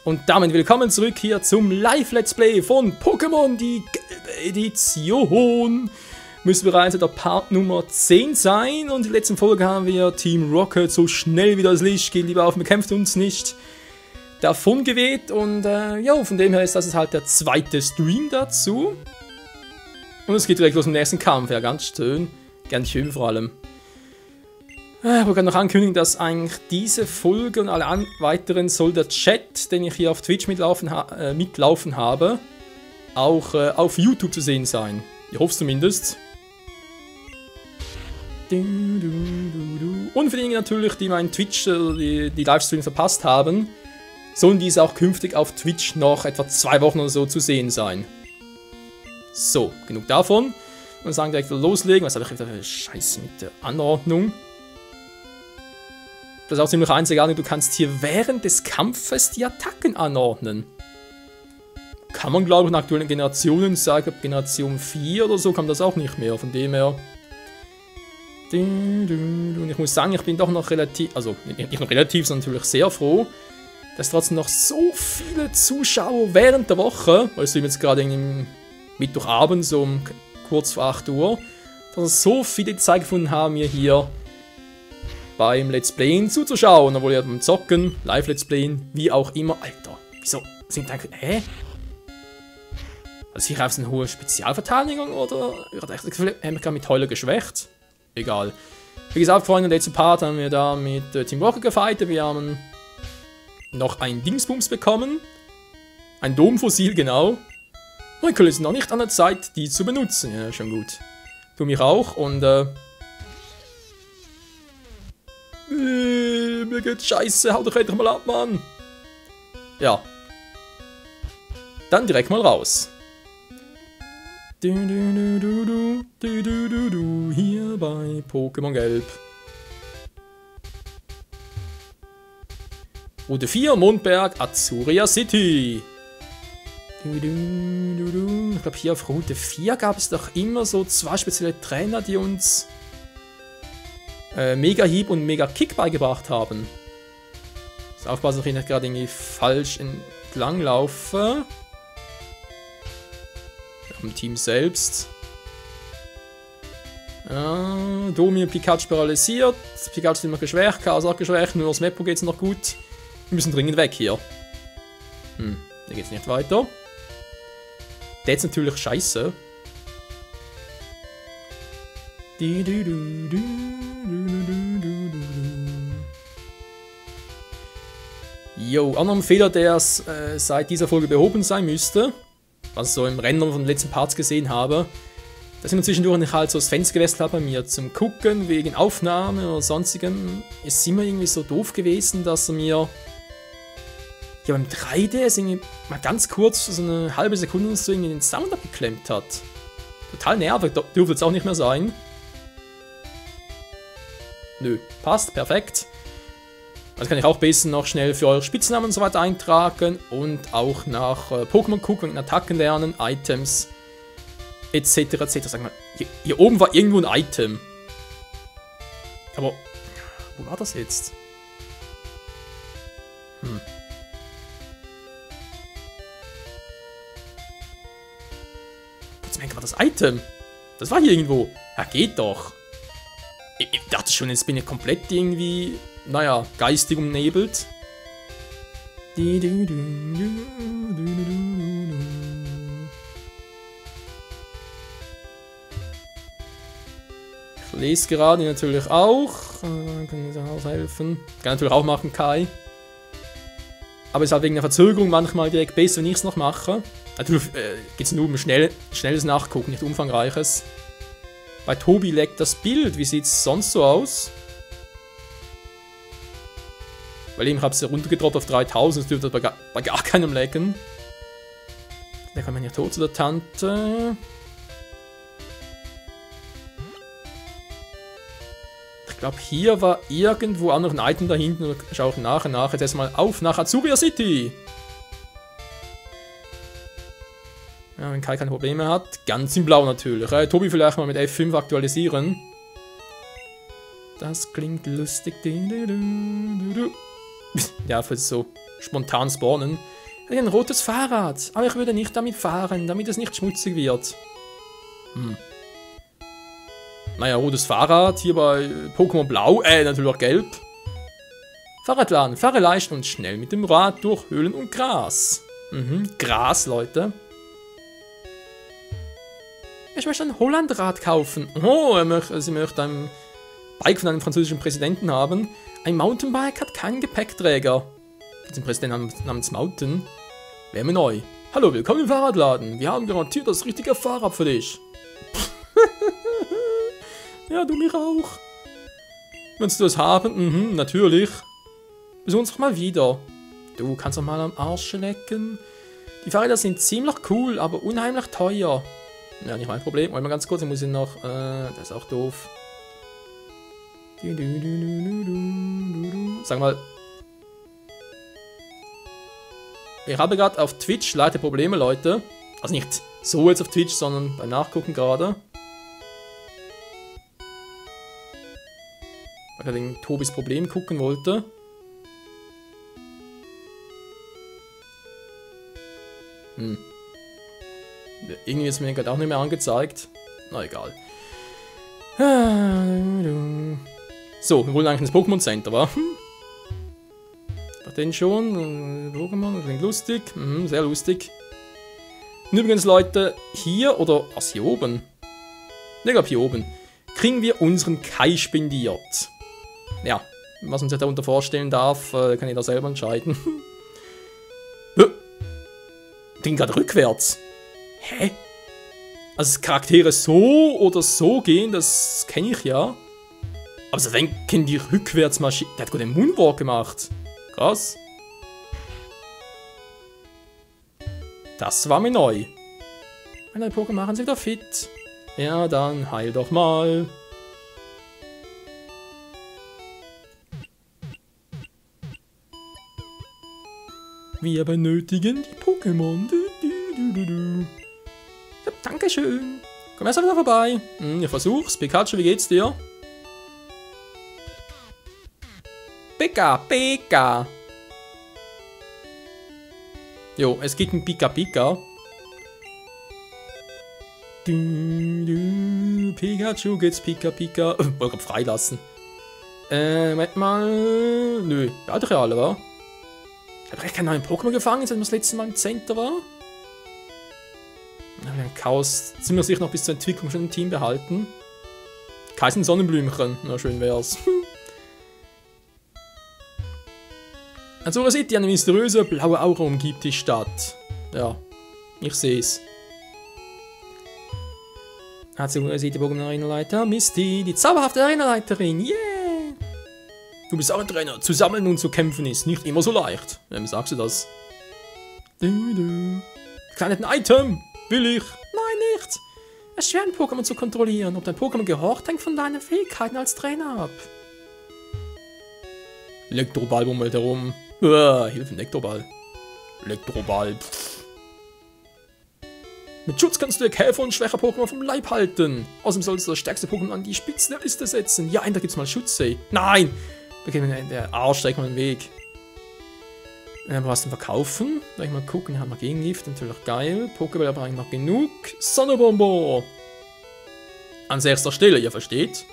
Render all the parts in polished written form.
Und damit willkommen zurück hier zum Live-Let's Play von Pokémon, die gelbe Edition. Müssen bereits der Part Nummer 10 sein und in der letzten Folge haben wir Team Rocket so schnell wie das Licht geht, lieber auf, bekämpft uns nicht, davon geweht. Und ja, von dem her ist das halt der zweite Stream dazu. Und es geht direkt los im nächsten Kampf, ja, ganz schön vor allem. Ich wollte gerade noch ankündigen, dass eigentlich diese Folge und alle weiteren soll der Chat, den ich hier auf Twitch mitlaufen habe, auch auf YouTube zu sehen sein. Ich hoffe es zumindest. Und für diejenigen natürlich, die meinen Twitch, die Livestreams verpasst haben, sollen diese auch künftig auf Twitch noch etwa 2 Wochen oder so zu sehen sein. So, genug davon. Und sagen direkt loslegen. Was habe ich wieder für Scheiße mit der Anordnung? Das ist auch ziemlich einzigartig, du kannst hier während des Kampfes die Attacken anordnen. Kann man, glaube ich, in aktuellen Generationen sagen, ab Generation 4 oder so kann das auch nicht mehr, von dem her. Und ich muss sagen, ich bin doch noch relativ, also nicht noch relativ, sondern natürlich sehr froh, dass trotzdem noch so viele Zuschauer während der Woche, weil es jetzt gerade im Mittwochabend, so um kurz vor 8 Uhr, dass so viele Zeit gefunden haben, mir hier beim Let's Playen zuzuschauen, obwohl ja beim Zocken, Live-Let's Playen, wie auch immer. Alter, wieso sind da... Hä? Also hier auf so eine hohe Spezialverteidigung oder... Ich hatte echt das Gefühl, haben wir gerade mit Heuler geschwächt. Egal. Wie gesagt, Freunde, im letzten Part haben wir da mit Team Rocket gefightet. Wir haben noch ein Dingsbums bekommen. Ein Domfossil, genau. Und es ist noch nicht an der Zeit, die zu benutzen. Ja, schon gut. Tu mich auch und mir geht's scheiße, hau doch endlich mal ab, Mann. Ja. Dann direkt mal raus. Hier bei Pokémon Gelb. Route 4, Mondberg, Azuria City. Ich glaube, hier auf Route 4 gab es doch immer so 2 spezielle Trainer, die uns Mega Hieb und Mega Kick beigebracht haben. Ich muss aufpassen, dass ich nicht gerade irgendwie falsch entlang laufe. Am Team selbst. Domi und Pikachu paralysiert. Pikachu ist immer geschwächt, Chaos auch geschwächt, nur das Meppo geht es noch gut. Wir müssen dringend weg hier. Hier geht es nicht weiter. Der ist natürlich scheiße. Jo, anderer Fehler, der seit dieser Folge behoben sein müsste, was ich so im Render von den letzten Parts gesehen habe, dass ich mir zwischendurch nicht halt so das Fenster gewechselt habe bei mir zum Gucken, wegen Aufnahme oder sonstigem, ist immer irgendwie so doof gewesen, dass er mir ja beim 3D ist irgendwie mal ganz kurz so eine halbe Sekunde so irgendwie den Sound abgeklemmt hat. Total nervig, dürfte es auch nicht mehr sein. Nö, passt, perfekt. Das kann ich auch ein bisschen noch schnell für eure Spitznamen und so weiter eintragen und auch nach Pokémon gucken und Attacken lernen, Items etc. etc. Sag mal, hier oben war irgendwo ein Item. Aber, wo war das jetzt? War das Item? Das war hier irgendwo. Ja, geht doch. Ich dachte schon, jetzt bin ich komplett irgendwie, naja, geistig umnebelt. Ich lese gerade natürlich auch. Kann ich auch helfen. Kann natürlich auch machen, Kai. Aber es ist halt wegen der Verzögerung manchmal direkt besser, wenn ich es noch mache. Natürlich geht es nur um schnelles Nachgucken, nicht umfangreiches. Bei Tobi leckt das Bild. Wie sieht es sonst so aus? Weil eben, ich habe es ja runtergedroppt auf 3000, das dürfte bei gar keinem lecken. Da kann man ja tot zu der Tante. Ich glaube, hier war irgendwo auch noch ein Item da hinten. Oder schau auch nach. Jetzt erstmal auf nach Azuria City. Ja, wenn Kai keine Probleme hat. Ganz in Blau natürlich. Tobi vielleicht mal mit F5 aktualisieren. Das klingt lustig. Ja, für so spontan spawnen. Ein rotes Fahrrad. Aber ich würde nicht damit fahren, damit es nicht schmutzig wird. Naja, rotes Fahrrad. Hier bei Pokémon Blau. Natürlich auch gelb. Fahrradladen. Fahre leicht und schnell mit dem Rad durch Höhlen und Gras. Gras, Leute. Ich möchte ein Hollandrad kaufen. Oh, sie möchte ein Bike von einem französischen Präsidenten haben. Ein Mountainbike hat keinen Gepäckträger. Den Präsidenten namens Mountain. Wäre mir neu. Hallo, willkommen im Fahrradladen. Wir haben garantiert das richtige Fahrrad für dich. Ja, du mich auch. Willst du das haben? Natürlich. Besuch uns doch mal wieder. Du kannst doch mal am Arsch lecken. Die Fahrräder sind ziemlich cool, aber unheimlich teuer. Ja, nicht mein Problem. Mal ganz kurz, ich muss ihn noch... das ist auch doof. Sag mal... Ich habe gerade auf Twitch leider Probleme, Leute. Also nicht so jetzt auf Twitch, sondern beim Nachgucken gerade. Weil ich wegen Tobis Problem gucken wollte. Irgendwie ist mir gerade auch nicht mehr angezeigt. Na egal. So, wir wollen eigentlich ins Pokémon Center, wa? Den schon. Pokémon, klingt lustig. Sehr lustig. Und übrigens, Leute, hier oder was hier oben? Ich glaube hier oben. Kriegen wir unseren Kai spendiert. Ja, was man sich darunter vorstellen darf, kann jeder selber entscheiden. Ging gerade rückwärts. Hä? Also Charaktere so oder so gehen, das kenne ich ja. Aber so denken die Rückwärtsmaschine. Der hat gerade den Moonwalk gemacht. Krass. Das war mir neu. Meine Pokémon machen sich wieder fit. Ja, dann heil doch mal. Wir benötigen die Pokémon. Ja, Dankeschön. Komm erst wieder vorbei. Ich versuch's. Pikachu, wie geht's dir? Pika. Jo, es gibt ein Pika. Pikachu geht's Pika. Wollte gerade freilassen. Moment mal. Nö, ja, doch alle, wa? Ich habe recht keinen neuen Pokémon gefangen, seit wir das letzte Mal im Center war. Chaos ziemlich sicher noch bis zur Entwicklung schon im Team behalten. Kein Sonnenblümchen. Na, schön wär's. Also, ihr seht, eine mysteriöse blaue Aura umgibt die Stadt. Ja, ich seh's. Also, ihr seht die Pokémon-Arenaleiter. Misty, die zauberhafte Arenaleiterin. Yeah! Du bist auch ein Trainer. Zu sammeln und zu kämpfen ist nicht immer so leicht. Wem sagst du das? Kleines Item. Will ich? Nein, nicht. Es ist schwer, ein Pokémon zu kontrollieren. Ob dein Pokémon gehorcht, hängt von deinen Fähigkeiten als Trainer ab. Elektroball bummelt herum. Hilfe, Elektroball. Elektroball. Mit Schutz kannst du dir Käfer und schwache Pokémon vom Leib halten. Außerdem sollst du das stärkste Pokémon an die Spitze der Liste setzen. Ja, da gibt's mal Schutz, ey. Nein! Der Arsch steigt mal den Weg. Was denn verkaufen? Gleich mal gucken, haben wir Gegengift, natürlich geil. Pokéball aber eigentlich noch genug. Sonnebombo! An erster Stelle, ihr versteht.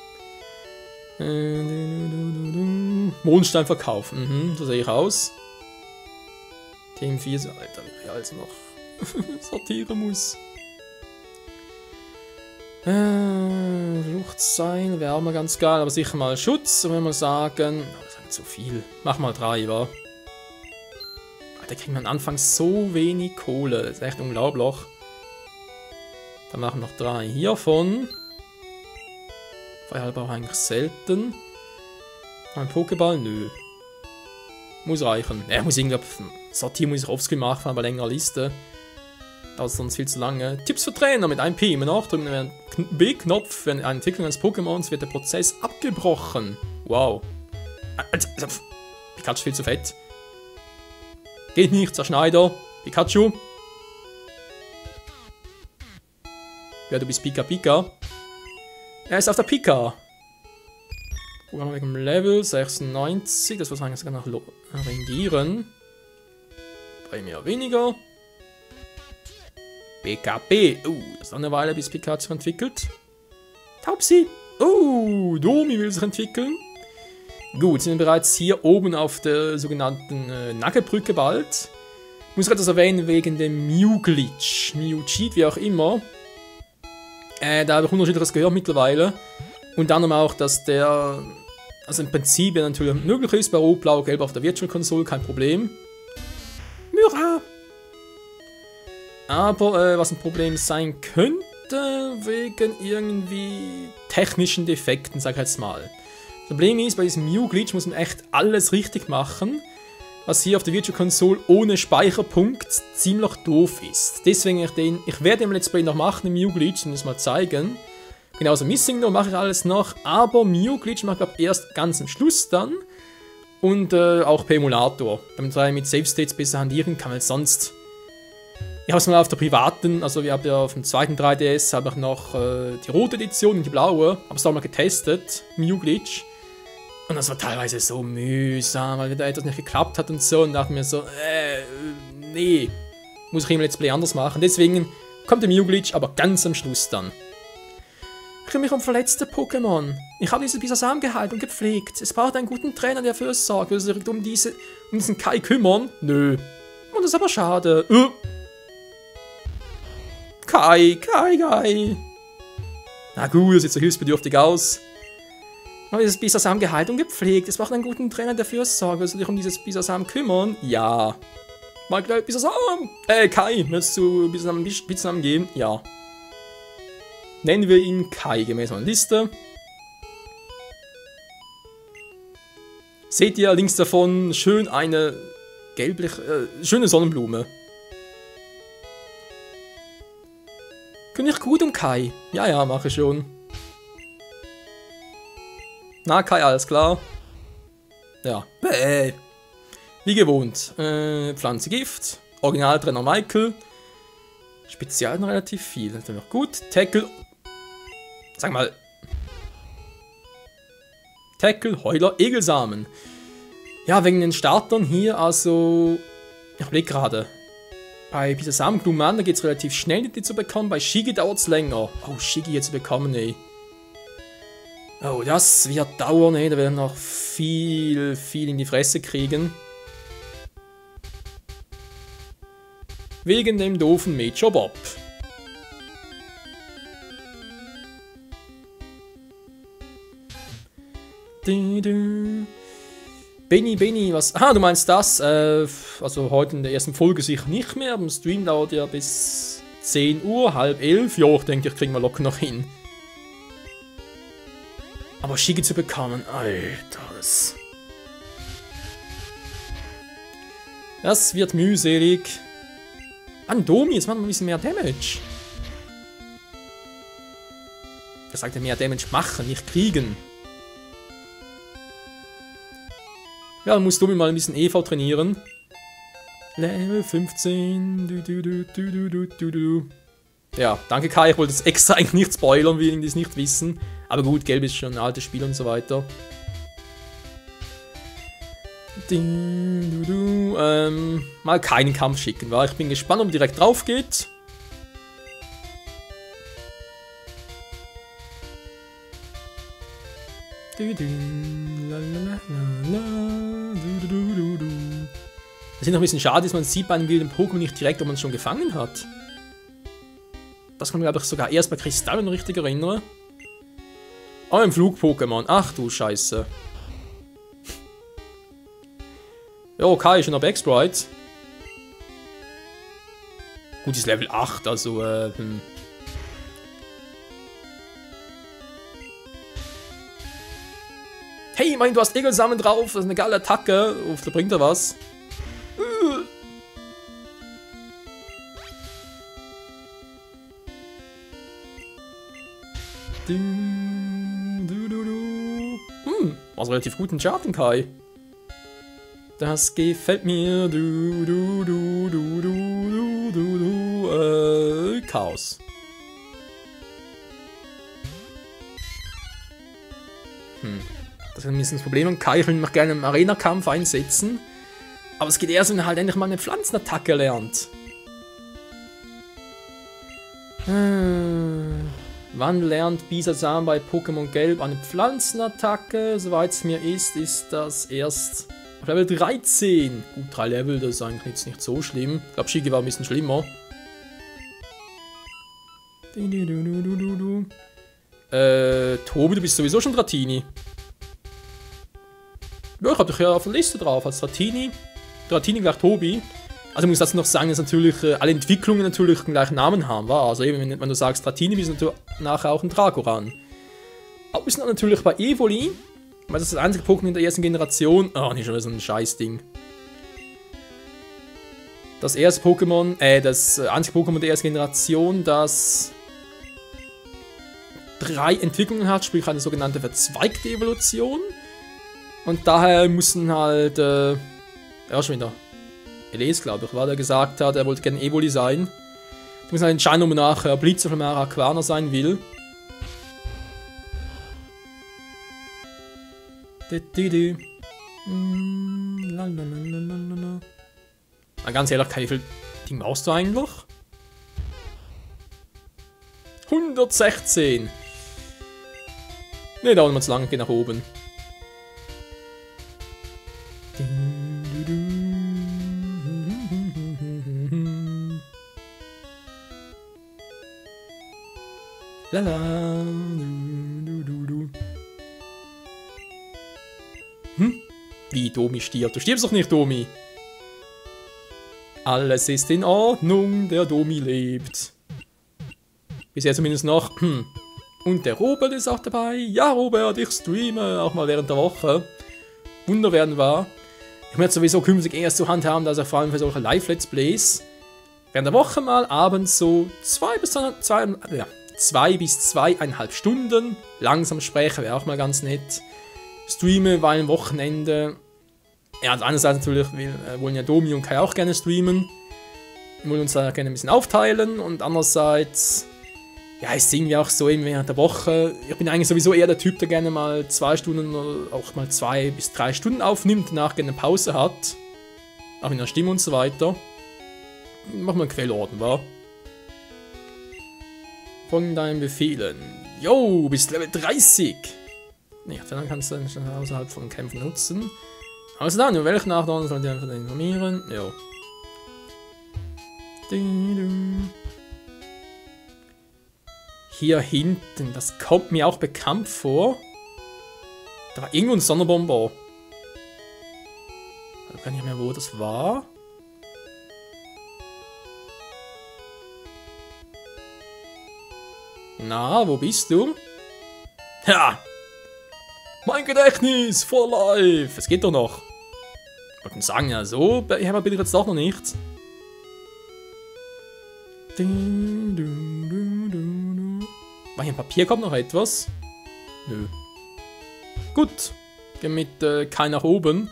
Mondstein verkaufen, so sehe ich aus. Team 4, Alter, wie ich also noch sortieren muss. Fluchtseil wäre auch mal ganz geil, aber sicher mal Schutz. Und wenn wir sagen, oh, das ist nicht so viel. Mach mal 3, wa? Da kriegt man anfangs so wenig Kohle. Das ist echt unglaublich. Dann machen wir noch 3 hiervon. Freihalber auch eigentlich selten. Ein Pokéball? Nö. Muss reichen. Ja, muss irgendwie sortieren, muss ich offscreen machen, aber länger Liste. Dauert sonst viel zu lange. Tipps für Trainer mit einem P. Immer nachdrücken, wenn B-Knopf für eine Entwicklung eines Pokémons wird der Prozess abgebrochen. Wow. Pikachu viel zu fett. Geht nicht, Zerschneider. Pikachu. Ja, du bist Pika. Er ist auf der Pika. Gucken wir mal wegen dem Level 96. Das muss eigentlich sogar noch rendieren. 3 mehr, weniger. BKB. Das ist eine Weile, bis PK sich entwickelt. Taubsi. Domi will sich entwickeln. Gut, sind wir bereits hier oben auf der sogenannten Nagelbrücke bald. Ich muss gerade das erwähnen wegen dem Mew-Glitch. Mew-Cheat, wie auch immer. Da habe ich unterschiedliches gehört mittlerweile. Und dann auch, dass der... Also im Prinzip ja natürlich möglich ist bei Rot, Blau, Gelb auf der Virtual Console, kein Problem. Myra! Aber was ein Problem sein könnte, wegen irgendwie technischen Defekten, sag ich jetzt mal. Das Problem ist, bei diesem Mew-Glitch muss man echt alles richtig machen, was hier auf der Virtual Console ohne Speicherpunkt ziemlich doof ist. Deswegen ich werde im Let's Play noch machen, den Mew-Glitch, und das mal zeigen. Genauso Missing No mache ich alles noch, aber Mew-Glitch mache ich glaube erst ganz am Schluss dann. Und auch per Emulator, damit man mit Save States besser hantieren kann, weil sonst... Ich habe es mal auf der privaten, also wir haben ja auf dem zweiten 3DS habe ich noch die rote Edition und die blaue, habe es da mal getestet, Mew-Glitch. Und das war teilweise so mühsam, weil da etwas nicht geklappt hat und so, und dachte mir so, nee, muss ich im Let's Play anders machen. Deswegen kommt der Mew-Glitch, aber ganz am Schluss dann. Ich kümmere mich um verletzte Pokémon. Ich habe diese Bisasam gehalten und gepflegt. Es braucht einen guten Trainer, der für es sorgt. Will sich um diesen Kai kümmern? Nö. Und das ist aber schade. Kai. Na gut, das sieht so hilfsbedürftig aus. Ich habe dieses Bisasam gehalten und gepflegt. Es braucht einen guten Trainer, der für es sorgt. Will sich um dieses Bisasam kümmern? Ja. Mal gleich Bisasam. Kai, willst du Bisasam geben? Ja. Nennen wir ihn Kai, gemäß meiner Liste. Seht ihr links davon schön eine schöne Sonnenblume. Kümmere ich gut um Kai? Ja, mache ich schon. Na, Kai, alles klar. Ja. Wie gewohnt. Pflanzengift. Originaltrainer Michael. Spezialen relativ viel. Das ist noch gut. Tackle. Sag mal. Tackle, Heuler, Egelsamen. Ja, wegen den Startern hier, also... Ich blick gerade. Bei Bisasam Gluman, da geht es relativ schnell, die zu bekommen. Bei Shigi dauert es länger. Oh, Shigi jetzt zu bekommen, ey. Oh, das wird dauern, ey. Da werden wir noch viel in die Fresse kriegen. Wegen dem doofen Major Bob. Benny, was... Ah, du meinst das? Also heute in der ersten Folge sicher nicht mehr. Aber im Stream dauert ja bis 10 Uhr, halb 11. Ja, ich denke, ich kriegen wir locker noch hin. Aber Shigi zu bekommen, Alter, das wird mühselig. Domi, jetzt machen wir ein bisschen mehr Damage. Er sagt ja mehr Damage machen, nicht kriegen. Ja, dann muss Domi mal ein bisschen EV trainieren. Level 15. Ja, danke Kai, ich wollte es extra eigentlich nicht spoilern, wie die es nicht wissen. Aber gut, Gelb ist schon ein altes Spiel und so weiter. Mal keinen Kampf schicken, weil ich bin gespannt, ob er direkt drauf geht. Das ist noch ein bisschen schade, dass man sieht bei einem wilden Pokémon nicht direkt, ob man es schon gefangen hat. Das kann man, glaube ich, sogar erst bei Kristall, wenn ich richtig erinnere. Oh, ein Flug-Pokémon. Ach du Scheiße. Ja, okay, schon auf X-Sprite. Gut, ist Level 8, also, Hey, mein, du hast Egelsamen drauf, das ist eine geile Attacke. Uff, da bringt er was. Was relativ guten Charten, Kai. Das gefällt mir. Chaos. Das ist ein bisschen das Problem. Kai will noch gerne im Arena-Kampf einsetzen. Aber es geht erst, wenn er halt endlich mal eine Pflanzenattacke lernt. Wann lernt Bisasam bei Pokémon Gelb eine Pflanzenattacke? Soweit es mir ist das erst auf Level 13. Gut, 3 Level, das ist eigentlich jetzt nicht so schlimm. Ich glaube, Shigi war ein bisschen schlimmer. Tobi, du bist sowieso schon Dratini. Ja, ich hab dich ja auf der Liste drauf als Dratini. Dratini gleich Tobi. Also ich muss dazu noch sagen, dass natürlich alle Entwicklungen natürlich den gleichen Namen haben, wa? Also eben, wenn du sagst Dratini, bist du nachher auch ein Dragoran. Aber wir sind natürlich bei Evoli, weil das ist das einzige Pokémon in der ersten Generation. Oh, nicht schon wieder so ein Scheißding. Das erste Pokémon, das einzige Pokémon der ersten Generation, das 3 Entwicklungen hat, sprich eine sogenannte verzweigte Evolution. Und daher müssen halt, ja schon wieder, Eles, glaube ich, war der gesagt hat, er wollte gerne Evoli sein. Du musst halt entscheiden, ob man nachher Blitz oder Aquana sein will. Mal ganz ehrlich, wie viel Ding brauchst du eigentlich? 116! Ne, dauert mal zu lange, geh nach oben. Lala. Wie, Domi stirbt? Du stirbst doch nicht, Domi! Alles ist in Ordnung, der Domi lebt. Bisher zumindest noch. Und der Robert ist auch dabei. Ja, Robert, ich streame auch mal während der Woche. Wunder werden wahr. Ich werde sowieso künftig erst zur Hand haben, dass er vor allem für solche Live-Let's Plays während der Woche mal abends so 2 bis 2,5 Stunden langsam sprechen, wäre auch mal ganz nett. Streame, weil am Wochenende. Ja, also einerseits natürlich wollen ja Domi und Kai auch gerne streamen. Wir wollen uns da gerne ein bisschen aufteilen und andererseits, ja, ist irgendwie auch so eben während der Woche. Ich bin eigentlich sowieso eher der Typ, der gerne mal 2 Stunden oder auch mal 2 bis 3 Stunden aufnimmt, danach gerne eine Pause hat. Auch in der Stimme und so weiter. Mach mal einen Quellorden, wa? Von deinen Befehlen. Yo, bist Level 30! Ja, dann kannst du dann außerhalb von Kämpfen nutzen. Also dann, über welchen Nachnamen sollt ihr einfach informieren? Jo. Hier hinten, das kommt mir auch bekannt vor. Da war irgendwo ein Sonderbomber. Ich weiß nicht mehr, wo das war. Na, wo bist du? Ja! Mein Gedächtnis for life! Es geht doch noch. Ich wollte sagen, ja, so bin ich jetzt doch noch nicht. War hier im Papier kommt noch etwas? Nö. Gut. Gehen mit Kai nach oben.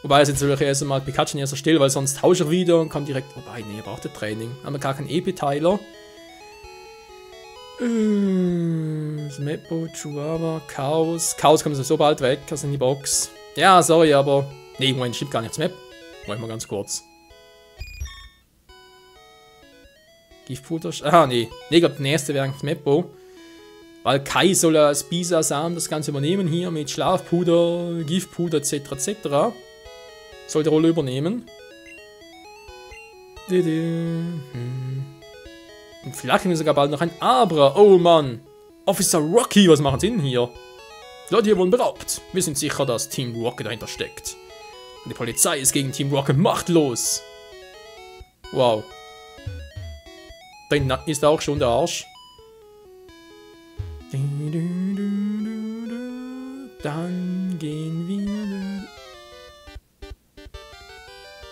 Wobei es jetzt natürlich erst einmal Pikachu in erster Stelle, weil sonst tausche ich wieder und kann direkt. Wobei, nee, er braucht ja Training. Haben wir gar keinen EP-Teiler. Meppo, Chihuahua, Chaos. Chaos kommt so bald weg, also in die Box. Ja, sorry, aber. Nee, Moment, stimmt gar nicht. Map. Wollen wir mal ganz kurz. Giftpuder. Ah, nee. Nee, ich glaube, der nächste wäre eigentlich Meppo. Weil Kai soll als Bisasam das Ganze übernehmen hier mit Schlafpuder, Giftpuder etc. etc. Soll die Rolle übernehmen. Und vielleicht haben wir sogar bald noch ein Abra. Oh Mann. Officer Rocky, was machen Sie denn hier? Die Leute hier wurden beraubt. Wir sind sicher, dass Team Rocket dahinter steckt. Und die Polizei ist gegen Team Rocket machtlos. Wow. Da ist auch schon der Arsch. Dann gehen wir.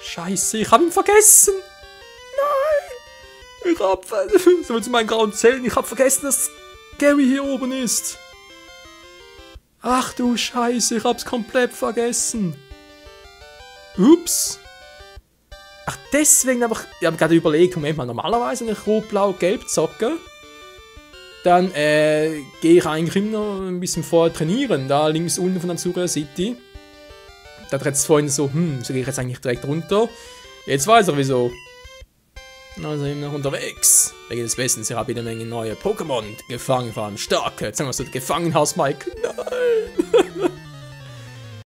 Scheiße, ich hab ihn vergessen. Nein. Ich hab. So zu meinen grauen Zellen. Ich hab vergessen, dass Gary hier oben ist. Ach du Scheiße, ich hab's komplett vergessen. Ups. Ach, deswegen habe ich hab gerade überlegt, Moment mal, normalerweise, wenn ich rot, blau, gelb zocke, dann gehe ich eigentlich immer ein bisschen vorher trainieren, da links unten von Azura City. Da hat es vorhin so, so gehe ich jetzt eigentlich direkt runter. Jetzt weiß er wieso. Also eben noch unterwegs. Wegen des Wissens, ich habe jede Menge neue Pokémon gefangen, vor allem starke. Jetzt sagen wir so, Gefangenhaus Mike. Nein!